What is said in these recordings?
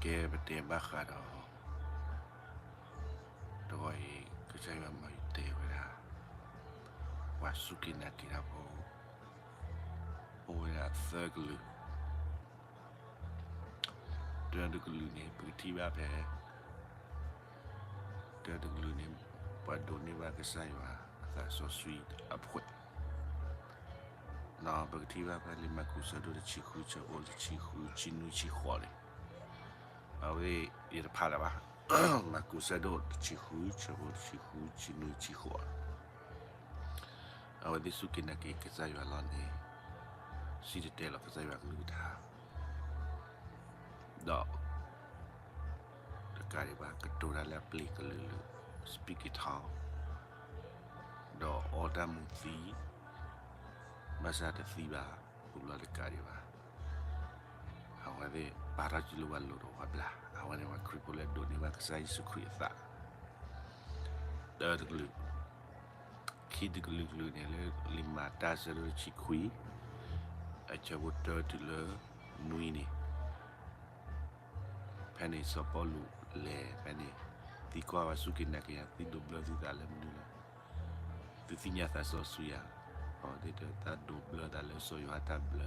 ကဲပတဲဘၣ်ဃးဒီး တဂီၤအံၤ ကစၢ်ယွၤမၤယတဲဝဲဒၣ် ပှၤစူၢ်က့ၤနာ်က့ၤတၢ်ဖိ အိၣ်ဝဲဒၣ်သၢကလုာ်, တၢတကလုာ်န့ၣ် ပကထံၣ်ဘၣ်ဖဲ တၢတကလုာ်န့ၣ် ပှၤဒိးန့ၢ်ဘၣ်ကစၢ်ယွၤအသးစီဆှံအဖှဲး, ပကထံၣ်ဘၣ်ဖဲလံာ်မၢ်ကူးဆၢဒိၣ်တဆံဃု ဆၢဖိတဆံဃု ဆံနွံ ဆံဃိးန့ၣ်, အဝဲယတဖးလၢၤဘၣ်, မၢ်ကူးဆၢဒိၣ်တဆံဃု ဆၢဖိတဆံဃု ဆံနွံ ဆံဃိး အဝဲသ့ၣ်စူၢ်က့ၤနာ်က့ၤကစၢ်ယွၤလီၤန့ၣ် စံၣ်တဲၤတဲလီၤကစၢ်ယွၤကလုၢ်ကထါ, ဒီး တကးဒံးဘၣ် ကတိၤတၢ်လၢအပျ့ၤကလုာ်ကလုာ်, speak in tongue, ဒီးအီတၢ်မူၤသံ, ဘၣ်ဆၣ်တသံဘၣ်, ပူၤလီၤတကးဒံးဘၣ်, အဝဲသ့ၣ်ပာ်ထီၣ်စုလၢပှၤလိၤဒီးပှၤဘျါ, အဝဲန့ၣ်ပှၤခရံာ်ဖိလၢဒိးန့ၢ်ဘၣ်ကစၢ်ယ့ၣ်ၡူးခရံာ်အသး, တၢတကလုာ် ခံတကလုာ်ကလုာ်န့ၣ်လၢလံာ်မၤတၢ်ဆၢဒိၣ်တဆံခွံ အဆၢဖိတၢတုၤလၢနွံန့ၣ်, ဖဲန့ၣ်စီၤပီလူးလဲၤဖဲန့ၣ်, သံကွၢ်ဝဲစူၢ်က့ၤနာ်က့ၤယၤ သုဒိးဘျၢသုသးလၢမနုၤလဲၣ်, သုသ့ၣ်ညါသးစီဆှံဧါ, အဝဲသ့ၣ်တဲတၢ်ဒိးဘျၢသးလၢစီၤယိၤဟၣ်တၢ်ဘျၢ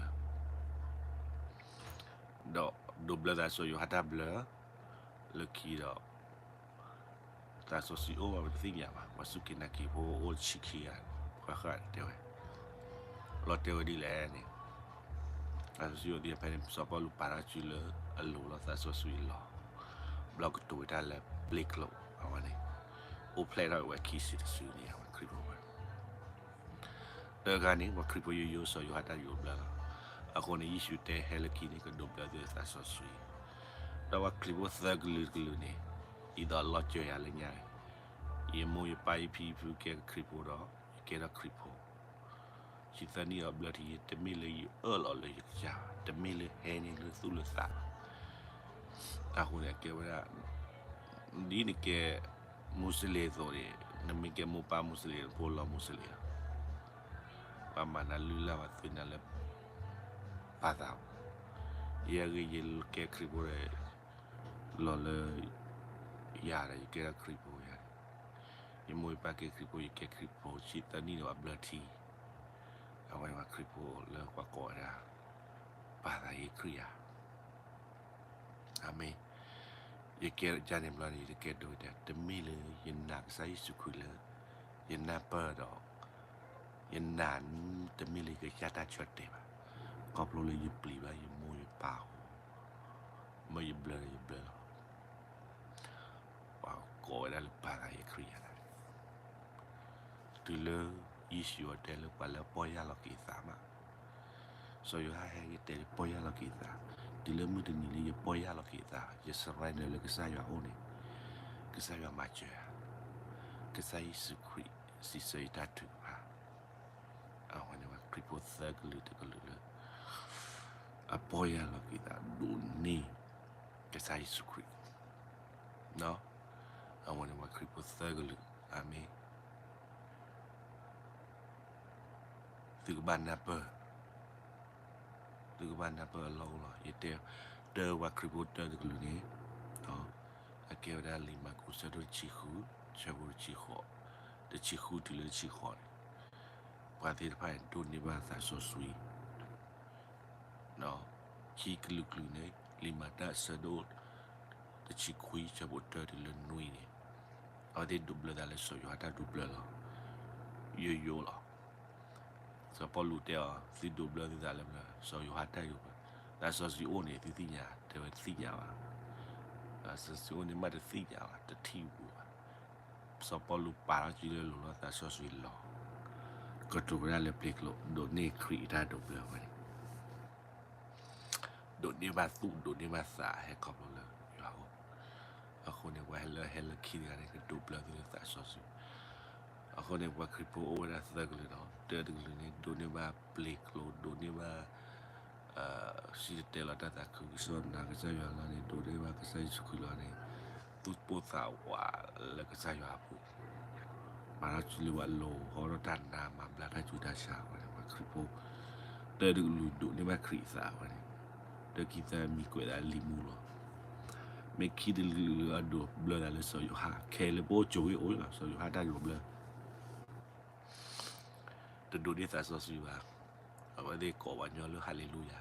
ဒီးဒိးဘျၢသးစီၤယိၤဟၣ်တၢ်ဘျၢ, လၢခံဒီး သးစီဆှံအိၣ်ဘၣ်ပတသ့ၣ်ညါဘၣ်, ပှၤစူၢ်က့ၤနာ်က့ၤဖိအိၣ်တဆံခံဂၤ, ပှၤဃၣ်တဲဝဲ, လီၤတဲဝဲဒ်လဲၣ်န့ၣ်, သးစီဆှံအိၣ်သ့ဖဲန့ၣ် စီၤပီလူးပာ်ထီၣ်စုလၢအလိၤလီၤသးစီဆှံအလီၢ်, ဘျီကတိၤဝဲတၢ်လၢပျ့ၤကျိာ်အဝဲန့ၣ်, အိၣ်ဖျဲၣ်ထီၣ်ဝဲခံစုတစုန့ၣ် အဝဲခရံာ်ဖိဝဲ တဂၤန့ၣ် ပှၤခရံာ်ဖိယိယိစီၤယိၤဟၣ်တၢ်ဒိးဘျၢလီၤ. အဃိန့ၣ် ယ့ၣ်ၡူးတဲဟဲလၢခံန့ၣ် ကဒိးဘျၢသုသးစီဆှံ, ဒီးပှၤခရံာ်ဖိသၢကလုာ်တကလုာ်န့ၣ်, ဒ်သိးလီၤစၢၤယၤလၢညါ, ယမိၢ်ယပၢ်ယဖံယဖုကဲခရံာ်ဖိဒီး ယကဲထီၣ်ခရံာ်ဖိ ဆံသၢနံၣ်အီၤဘျၢထံ တမ့ၢ်လၢယအၢၣ်လီၤလၢယကစၢ်ဘၣ်, တမ့ၢ်လၢဟဲန့ၢ်လၢသူၣ်လၢသးဘၣ်. အဃိန့ၣ် အကဲဝဲဒၣ် ဒ်နကဲ မူစလ့ၣ်အသိးန့ၣ်, နမ့ၢ်ကဲမိၢ်ပၢ်မူစလ့ၣ် နဖိလီၤမူစလ့ၣ်လီၤ. ပှၤမၤနၤလုၢ်လၢ် ပှၤသုးနၤလၢ ပာ်သး, ယဲဂ့ၤ ယကဲခရံာ်ဖိဒီး လီၤလၢယၤဒီး ယကဲထီၣ်ခရံာ်ဖိယၤန့ၣ်, ယမိၢ်ယပၢ်ကဲခရံာ်ဖိ ယကဲခရံာ်ဖိ ဆံသၢနံၣ်ဒီးပှၤဘျၢထံ, အဝဲပှၤခရံာ်ဖိလၢပှၤကိးဝဲဒၣ် ပာ်သးယ့ခရံာ်ဧါ. အၤမ့ၣ်. ယကဲဒ်န့ၣ်ဘျီန့ၣ် ယတကဲဒိၣ်တဲ, တမ့ၢ်လၢယနာ်ကစၢ်ယ့ၣ်ၡူးခရံာ်လၢ ယနၢ်ပၢၢ်ဒီး ယနာ်တမ့ၢ်လၢယကစၢ်တၢ်ဆၢတဲာ်ဘၣ်, ခီဖျိလၢယပျံၤဘၣ်ယမိၢ်ယပၢ်အဃိ, မ့ၢ်ယဘျၢဒီးယဘျၢလီၤ. ပှၤကိးဝဲဒၣ်လၢပာ်သးယ့ခရံာ်ယၤန့ၣ် တုၤလၢယ့ၣ်ၡူးအီၤတဲလၢပှၤလၢအပီၢ်ယၢ်လီၤက့ၤအသးမး, စီၤယိၤဟၣ်ဟဲက့ၤတဲလၢပီၢ်ယၢ်လီၤက့ၤအသး, တုၤလၢမုၢ်တနံၤလၢယပီၢ်ယၢ်လီၤက့ၤအသး ယ surrender လၢကစၢ်ယွၤအအိၣ်န့ၣ်, ကစၢ်ယွၤမၤစၢၤဧါ, ကစၢ်ယ့ၣ်ၡူးခရံာ်စံးဆၢယတၢ်ထုကဖၣ်. အဝဲန့ၣ်ပှၤခရံာ်ဖိသၢကလုာ်တကလုာ်လၢ အပီၢ်ယၢ်လီၤက့ၤအသးဒိးန့ၢ် ကစၢ်ယ့ၣ်ၡူးခရံာ်, အဝဲန့ၣ်ပှၤခရံာ်ဖိသၢကလုာ်, အၤမ့ၣ်. သုကဘၣ်နၢ်ပၢၢ်, သုကဘၣ်နၢ်ပၢၢ်အလီၢ်အိၣ်လီၤ. ယတဲ, တၢ်ပှၤခရံာ်ဖိတၢတကလုာ်န့ၣ်, အကဲဝဲဒၣ်လံာ်မၢ်ကူးဆၢဒိၣ်တဆံဃု, ဆၢဖိတဆံဃိး, တဆံဃုတုၤလၢတဆံဃိးန့ၣ်, ပှၤသ့ၣ်တဖၣ်န့ၣ် ဒိးန့ၢ်ဘၣ်သးစီဆှံ ခံကလုာ်ကလုာ်န့ၣ် လံာ်မၤတၢ်အဆၢဒိၣ်တဆံခွံ ဆၢဖိတၢတုၤလၢနွံန့ၣ်, အဝဲသ့ၣ်ဒိးဘျၢသးလၢစီၤယိၤဟၣ်တၢ်ဒိးဘျၢလီၤ. ယိယိလီၤ. စီၤပီလူးတဲအီၤ သုဒိးဘျၢသုသးလၢမနုၤ, စီၤယိၤဟၣ်တၢ်ဒိးဘျၢ, သးစီဆှံအိၣ်န့ၣ် သုသ့ၣ်ညါ, တဲဝဲတသ့ၣ်ညါဘၣ်. သးစီဆှံအိၣ်န့ၣ်မးတသ့ၣ်ညါဘၣ်, တထံၣ်ပူၤဘၣ်. စီၤပီလူးပာ်ထီၣ်စုလၢအလိၤလီၤသးစီဆှံအလီၢ်, ကတိၤဝဲဒၣ်လၢပျ့ၤကျိာ် ဒိးန့ၢ်ခရံာ်အတၢ်ဒိးဘျၢဝဲန့ၣ် ဒိးန့ၢ်ဘၣ်သူၣ် ဒိးန့ၢ်ဘၣ်သးဟဲခီဖျိလၢယွၤအအိၣ်. အဃိန့ၣ် ပှၤဟဲလၢဟဲလၢခံတဂၤန့ၣ် ကဒိးဘျၢသုလၢသးစီဆှံ. အဃိန့ၣ် ပှၤခရံာ်ဖိအိၣ်ဝဲဒၣ်သၢကလုာ်ဒီး တၢတကလုာ်န့ၣ် ဒိးန့ၢ်ဘၣ်ပျ့ၤကျိာ် ဒိးန့ၢ်ဘၣ် စံၣ်တဲၤတဲလီၤတၢ်သးခုကစီၣ် နာ်ကစၢ်ယွၤလီၤန့ၣ် ဒိးန့ၢ်ဘၣ်ကစၢ်ယ့ၣ်ၡူးခရံာ်လီၤန့ၣ် သူၣ်ပိၢ်သးဝးလၢကစၢ်ယွၤအပူၤ မၤထီၣ်စုလၢပှၤလိၤ ဟီထီၣ်တၢ်နါ မၤဘျါတၢ်ဆူးတၢ်ဆါဝဲန့ၣ် ပှၤခရံာ်ဖိ တၢတကလုာ်ဒိးန့ၢ်ဘၣ်ခရံာ်အသးဝဲန့ၣ် တၢခံသၢမံၤကွဲးသးလံာ်မူလီၤ. မ့ၢ်ခံတကလုာ်လၢအဒိးဘျၢသးလၢစီၤယိၤဟၣ်, ခဲလၢာ်ပအိၣ်ကၠိဝ့ၢ်အိၣ်လီၤ, စီၤယိၤဟၣ်တၢ်ဒိးဘျၢ တဒိးန့ၢ်သးစီဆှံဘၣ်. အဝဲသ့ၣ်ကိးပှၤကညီလၢ ဟၤလ့လူယၤ,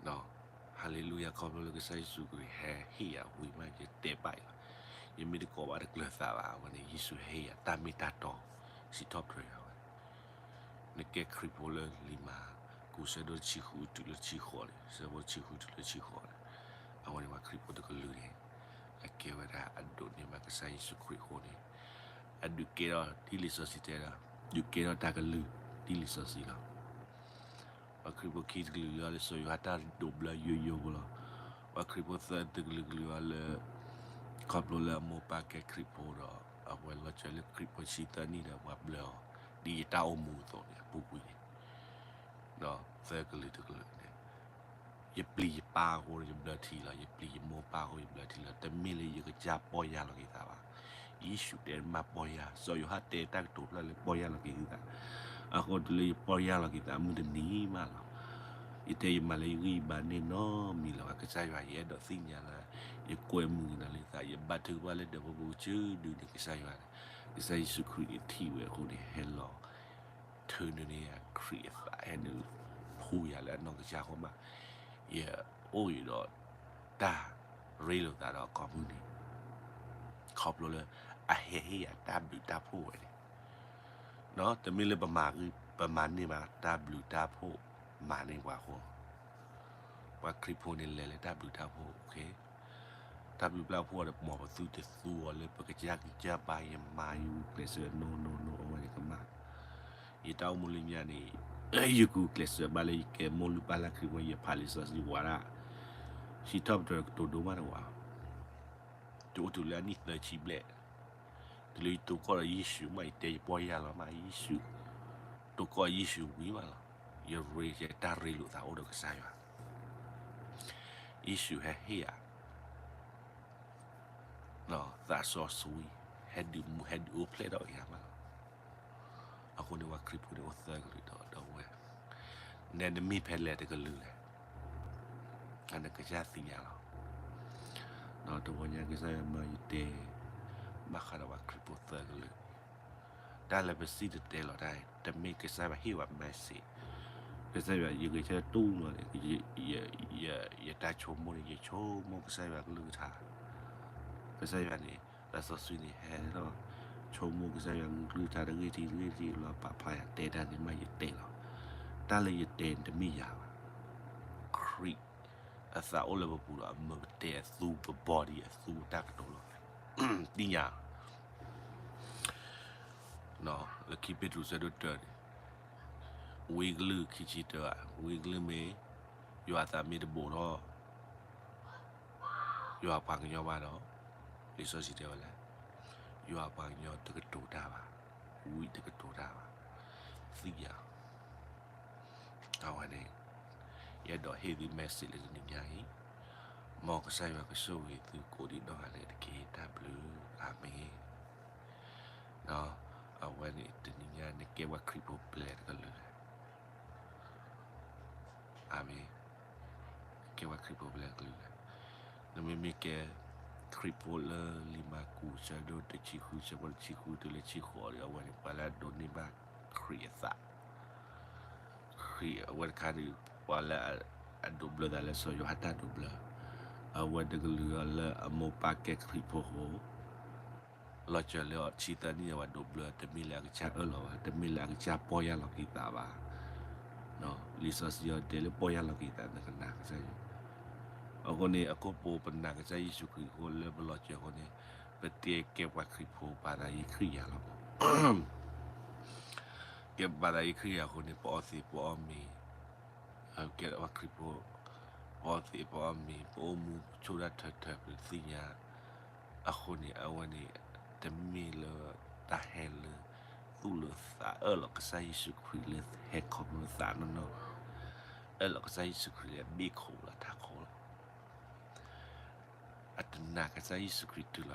ဟၤလ့လူယၤ ခီဖျိလၢကစၢ်ယ့ၣ်ၡူးခရံာ်ဟဲဟ့ၣ်ယၤဝံၤမး ယတဲပာ်အံၤလီၤ. ယမ့ၢ်တကိးဘၣ်တကျၢၤသးဘၣ်, အဝဲန့ၣ် ယ့ၣ်ၡူးဟဲဟ့ၣ်ယၤတၢ်မ့ၢ်တၢ်တီ, စံးထီၣ်ပတြၢၤယၤဝဲ နကဲခရံာ်ဖိလၢလံာ်မၤကူး ဆၢဒိၣ်တဆံဃုတုၤလၢတဆံဃိးန့ၣ်, ဆၢဖိတဆံဃုတုၤလၢတဆံဃိးန့ၣ်, အဝဲန့ၣ်ပှၤခရံာ်ဖိတကလုာ်န့ၣ် အကဲဝဲဒၣ်အဒိးန့ၢ်ဘၣ်ကစၢ်ယ့ၣ်ၡူးခရံာ်အဃိန့ၣ်, အဒုးကဲထီၣ်ဒ်လံာ်စီဆှံတဲဒၣ်, ဒုးကဲထီၣ်တၢ်ကလုၢ်ဒ်လံာ်စီဆှံလီၤ. ပှၤခရံာ်ဖိခံတကလုာ်လၢအီၤလၢစီၤယိၤဟၣ်တၢ်ဒိးဘျၢယိယိဖိလီၤ. ပှၤခရံာ်ဖိသၢတကလုာ်ကလုာ်အီၤလၢ ခီဖျိလၢအမိၢ်ပၢ်ကဲခရံာ်ဖိဒီး အဝဲလီၤစၢၤလၢခရံာ်ဖိဆံသၢနံၣ်ဒီးပှၤဘျၢအီၤ ဒ်ယတၢ်အိၣ်မူအသိးန့ၣ် အပူၤကွံာ်န့ၣ်, ဒီးသၢကလုာ်တကလုာ်န့ၣ် ယပျံၤယပၢ်အဃိဒီးယဘျၢထံလီၤ, ယပျံၤယမိၢ်ပၢ်အဃိယဘျၢထံလီၤ, တမ့ၢ်လၢယကစၢ်ပီၢ်ယၢ်လီၤက့ၤသးဘၣ်. ယ့ၣ်ၡူးတဲမ့ၢ်ပီၢ်ယၢ်, စီၤယိၤဟၣ်တဲတၢ်ကတိၤဖျါလၢပီၢ်ယၢ်လီၤက့ၤသုသး, အဃိတုၤလၢယပီၢ်ယၢ်လီၤက့ၤသးမုၢ်တနံၤမးလီၤ. ယတဲယမၤလၢယဂံၢ်ယဘါန့ၣ်နီတမံၤလၢၤဘၣ်, ကစၢ်ယွၤ ယအဲၣ်ဒိးသ့ၣ်ညါလၢ ယကွဲမုာ်က့ၤနၤလၢယသး, ယဘါထုကဖၣ်လၢဒဲးဖိပူၤကစၢ်ဒုန့ၣ် ကစၢ်ယွၤန့ၣ်, ကစၢ်ယ့ၣ်ၡူးခရံာ်န့ၣ်ထံၣ်ဝဲအဃိန့ၣ် ဟဲလီၤ ထုးန့ၢ်ယၤခရံာ်အသး ဟဲနုာ်ဖှူယၤလၢအနီၢ်ကစၢ်အဃိမး, ယအိၣ်အံၤဒီး တၢ်ရ့လိာ်သးဒီးအကိာ်မုၢ်န့ၣ်, ခီဖျိလၢအဟဲဟ့ၣ်ယၤတၢ်ဘျုးတၢ်ဖှိၣ်ဝဲန့ၣ်, တမ့ၢ်လၢပမၤဂ့ၤ ပမၤန့ၢ်ဘၣ် တၢ်ဘျုးတၢ်ဖှိၣ်မၤန့ၢ်ပှၤအဃိ, ပှၤခရံာ်ဖိန့ၣ်လဲၤလၢတၢ်ဘျုးတၢ်ဖှိၣ်, တၢ်ဘျုးတၢ်ဖှိၣ်ဒီး မ်ပသုတသူအီၤလၢပကစၢ်ဂံၢ်စၢ်ဘါ ယမၤယဂုာ် ကျဲးစၢး no no no အဝဲန့ၣ်ကမၣ်, ယတၢ်အိၣ်မူလၢညါန့ၣ် ယဂုာ်ကျဲးစၢးဘၣ်လၢယကဲမိၢ်လုၢ်ပၢ်လၢ်ခရံာ်ဖိ ယဖးလံာ်စီဆှံဝဲဒၣ် စံးထီၣ်ပတြၢၤကတိၤဒိမးတဝၤ, ယအိၣ်တုၤလၢအနံၣ်သၢဆံဘျဲၣ်, တုၤလၢယတိၤကီၢ်ဒီးယ့ၣ်ၡူးမး ယတဲယပီၢ်ယၢ်လီၤမး ယ့ၣ်ၡူး, တိၤကီၢ်ယ့ၣ်ၡူးဝံၤမးလီၤ, ယရ့ယတၢ်ရ့လိာ်သးအိၣ်ဒီးကစၢ်ယွၤ, ယ့ၣ်ၡူးဟဲဟ့ၣ်ယၤ သးစီဆှံ ဟဲဒုးမူ ဟဲဒုးအိၣ်ဖျဲၣ်ထီၣ်က့ၤယၤမးလီၤ. အဃိန့ၣ် ပှၤခရံာ်ဖိန့ၣ်အိၣ်သၢကလုာ်ဒီး ဒီပုၢ်ဝဲၢ်, နဲနမ့ၢ်ဖဲလဲၣ်တကလုာ်လဲၣ်, အနကစၢ်သ့ၣ်ညါလီၤ. ဒီးတဂီၤညါကစၢ်ယွၤမၢယတဲ ဘၣ်ဃးဒီးပှၤခရံာ်ဖိသၢကလုာ်, တၢ်လၢပစံၣ်တဲၤတဲလီၤတၢ်အံၤ တမ့ၢ်ကစၢ်ယွၤဟ့ၣ်ဝဲ message, ကစၢ်ယွၤ ယဂဲၤဆၢထၢၣ်တူၢ်လီၤန့ၣ် ယတၢ်ဆိကမိၣ်န့ၣ် ယဆိကမိၣ်ကစၢ်ယွၤကလုၢ်ကထါ, ကစၢ်ယွၤန့ၣ် သးစီဆှံန့ၣ် ဟဲထီၣ် ဆိကမိၣ်ကစၢ်ယွၤကလုၢ်ကထါတဂ့ၢ်ထံတဂ့ၢ်ထံလီၤ ပာ်ဖျါယၤ တဲတၢ်န့ၣ်မးယတဲလီၤ. တၢ်လၢယတဲန့ၣ်တမ့ၢ်ယၤဘၣ်. ခရံာ်အသးအိၣ်လၢပပူၤဒီး အမၢပတဲအသူ ပ body အသူတၢ်ကတိၤလီၤ. သ့ၣ်ညါ လၢခံပ့းတရူးဆၢဒိၣ်တၢန့ၣ် ဝံအကလုၢ်ခံဆံတၢဧါ, ဝံအကလုၢ်မ့ၢ် ယွၤအသးမ့ၢ်တဘိးထီၣ် ယွၤပှၤကညီဘၣ်ဒီး လံာ်စီဆှံတဲဝဲလဲၣ်, ယွၤပှၤကညီတကတိၤတၢ်ဘၣ်, ဝံတကတိၤတၢ်ဘၣ်, သ့ၣ်ညါ အဝဲန့ၣ် ယအဲၣ်ဒိးဟ့ၣ်သု message လၢတနံၤညါအံၤ, မ်ကစၢ်ယွၤကဆိၣ်ဂ့ၤသုကိးဒံးနီၢ်ဂၤဒဲးတက့ၢ် တၢ်ဘျုး, အၤမ့ၣ်. ဒီးအဝဲန့ၣ်တနံၤညါ နကဲပှၤခရံာ်ဖိပျဲၢ်တကလုာ်လဲၣ်. အၤမ့ၣ်. ကဲပှၤခရံာ်ဖိပျဲၢ်တကလုာ်လဲၣ်. နမ့မ့ၢ်ကဲ ခရံာ်ဖိလၢလံာ်မၢကူး ဆၢဒိၣ်တဆံဃု ဆၢဖိတဆံဃုတုၤလၢ တဆံဃိးဒီး အဝဲန့ၣ် ပှၤလၢအဒိးန့ၢ်ဘၣ်ခရံာ်အသး, ခရံာ်အဝဲတခါန့ၣ် ပှၤလၢအဒိးဘျၢသးလၢစီၤယိၤဟၣ်တၢ်ဒိးဘျၢ, အဝဲတကလုာ်လၢအမိၢ်ပၢ်ကဲခရံာ်ဖိဃိ လီၤစၢၤလၢအီၤဆံသၢနံၣ် အဝဲဒိးဘျၢ တမ့ၢ်လၢအကစၢ်အၢၣ်လီၤဘၣ်, တမ့ၢ်လၢအကစၢ်ပီၢ်ယၢ်လီၤက့ၤသးဘၣ်. လံာ်စီဆှံအီၤတဲလၢပီၢ်ယၢ်လီၤက့ၤသး နကနာ်ကစၢ်ယွၤ. အဃိန့ၣ် အခိၣ်ပိပနာ်ကစၢ်ယ့ၣ်ၡူးခရံာ်အဃိ လၢပလီၤစၢၤအဃိန့ၣ် ပတဲကဲပှၤခရံာ်ဖိ ပာ်သးအံၤခရံာ်ယာ်လီၤမး ကဲပာ်သးအံၤခရံာ်ယာ်အဃိန့ၣ် ပအီသံးပအီမ့ၤ ကဲပှၤခရံာ်ဖိ ပအီသံးပအီမ့ၤ ပအိၣ်မူဆိၣ်တၢ်ထၢထၢ ပသ့ၣ်ညါ အဃိန့ၣ် အဝဲန့ၣ် တမ့ၢ်လၢတၢ်ဟဲလၢ သူၣ်လၢသးအၢၣ်လီၤကစၢ်ယ့ၣ်ၡူးခရံာ်လၢဟဲခီဖျိသးနီၢ်နီၢ်, အၢၣ်လီၤကစၢ်ယ့ၣ်ၡူးခရံာ်လၢအဘ့ၣ်ခိၣ်လီၤထးခိၣ်လီၤ. အတနာ်ကစၢ်ယ့ၣ်ၡူးခရံာ်တုၤလီၤတီၤလီၤ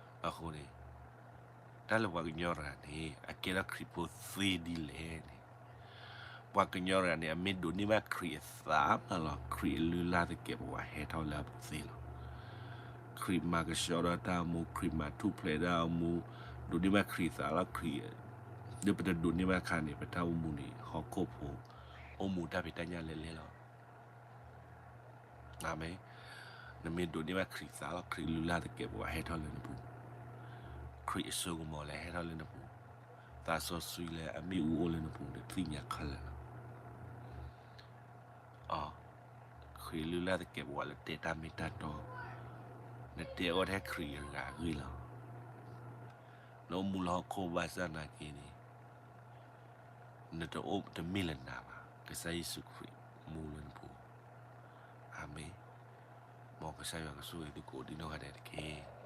အဃိ အဃိန့ၣ် တၢ်လၢပှၤကညီတဂၤန့ၣ် အကဲထီၣ်ခရံာ်ဖိသ့ဒ်လဲၣ်န့ၣ်, ပှၤကညီတဂၤန့ၣ် အမ့ၢ်ဒိးန့ၢ်ဘၣ်ခရံာ်အသးမးလီၤ, ခရံာ်အလုၢ်အလၢ်သကဲးပဝးဟဲထီၣ်လၢအပူၤသ့လီၤ. ခရံာ်မၤကဆှီထီၣ်တၢ်အိၣ်မူ, ခရံာ်မၤထူၣ်ဖျဲးတၢ်အိၣ်မူ, ဒိးန့ၢ်ဘၣ်ခရံာ်သးလီၤ. ခရံာ်, ဒ်ပတဒိးန့ၢ်ဘၣ်အခါန့ၣ် ပတၢ်အိၣ်မူန့ၣ် ဟီၣ်ခိၣ်ဖိ အိၣ်မူတၢ်ဖံးတၢ်ညၣ်လဲၤလဲၤလီၤ. အၤမ့ၣ်. နမ့ၢ်ဒိးန့ၢ်ဘၣ်ခရံာ်သးလီၤ, ခရံာ်လုၢ်လၢ်သကဲးပဝးဟဲထီၣ်လၢနပူၤ, ခရံာ်အစိကမီၤလၢဟဲထီၣ်လၢနပူၤ, သးစီဆှံလၢအမ့ၢ်အူအိၣ်လၢနပူၤန့ၣ်သ့ၣ်ညါခဲလၢာ်လီၤ. အ, ခရံာ်လုၢ်လၢ်သကဲးပဝးလၢတဲတၢ်မ့ၢ်တၢ်တီ, နတဲအီၤထဲခရံာ်အဂၤအဂ့ၢ်လီၤ. နအိၣ်မူလၢဟီၣ်ခိၣ်ဘၣ်ဆၣ်နာ်က့န့ၣ် နတအိၣ်တမ့ၢ်လၢနၤဘၣ်, ကစၢ်ယ့ၣ်ၡူးခရံာ်မူလၢနပူၤ. အၤမ့ၣ်. မ်ကစၢ်ယွၤကဆိၣ်ဂ့ၤသုကိးဒံနီၢ်ဂၤဒဲးတက့ၢ်.